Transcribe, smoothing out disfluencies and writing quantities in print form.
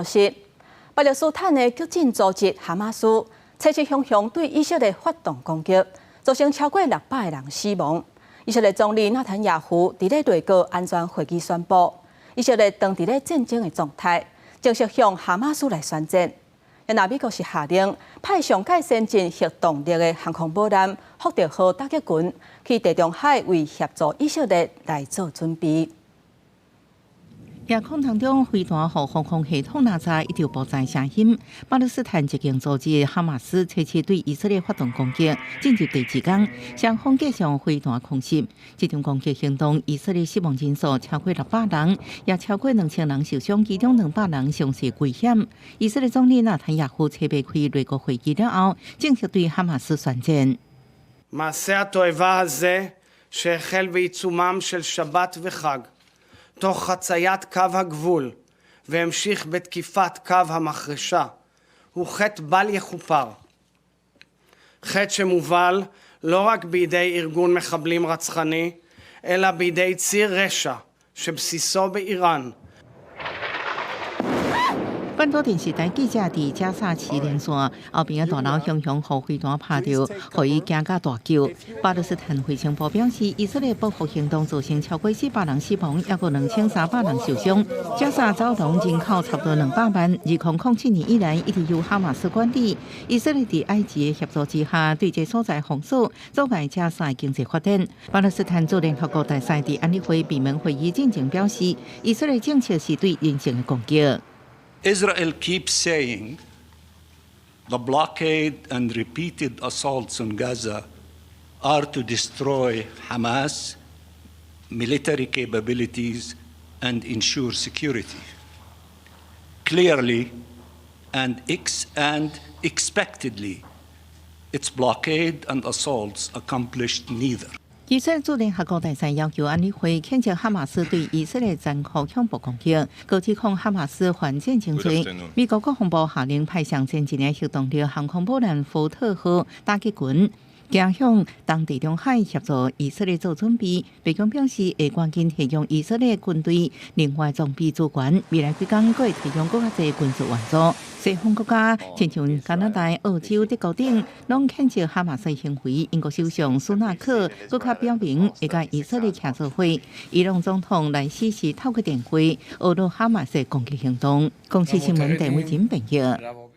息，巴勒斯坦的激進組織哈馬斯，初七雄雄對以色列發動攻擊，造成超過600個人死亡。以色列總理納坦雅胡佇咧內閣安全會議宣布，以色列當佇咧戰爭的狀態，正式向哈馬斯來宣戰。那美國是下令派上蓋先進核動力的航空母艦福特號打擊群去地中海為協助以色列來做準備。夜空當中，飛彈予防空系統攔截，一直無在聲音。巴勒斯坦激進組織哈馬斯初七對以色列發動攻擊，進入第二天，雙方繼續飛彈空襲。這場攻擊行動，以色列死亡人數超過600人，也超過2000人受傷，其中200人傷勢危險。以色列總理納坦雅胡初八開內閣會議了後，正式對哈馬斯宣戰。 מעשה התועבה הזה שהחל בעיצומם של שבת וחג תוך חציית קו הגבול והמשיך בתקיפת קו המחרשה הוא חטא בל יכופר. חטא שמובל לא רק בידי ארגון מחבלים רצחני, אלא בידי ציר רשע שבסיסו באיראן. 本土電視台記者佇加薩市連線，後邊的大樓雄雄予飛彈拍著，予伊驚甲大叫。巴勒斯坦衛生部表示，以色列報復行動造成超過400人死亡，抑閣2300人受傷。加薩走廊人口差不多200萬，2007年以來一直由哈馬斯管理。以色列佇埃及的協助之下，對這所在封鎖，阻礙加薩經濟發展。巴勒斯坦駐聯合國大使佇安理會閉門會議進前表示，以色列政策是對人性的攻擊。 Israel keeps saying the blockade and repeated assaults on Gaza are to destroy Hamas military capabilities and ensure security. Clearly and expectedly, its blockade and assaults accomplished neither. 以色列駐聯合國大使要求安理會譴責哈馬斯對以色列殘酷恐怖攻擊，閣指控哈馬斯犯戰爭罪。美國國防部下令派上先進的核動力航空母艦福特號打擊群，行向東地中海協助以色列做準備。白宮表示會趕緊提供以色列軍隊另外裝備資源，未來幾工閣會提供閣較濟軍事援助。西方國家，親像加拿大、澳洲、德國等，攏譴責哈馬斯行為。英國首相蘇納克閣較表明會佮以色列徛做伙。伊朗總統萊希是透過電話，呵咾哈馬斯攻擊行動。公視新聞鄧偉珍編譯。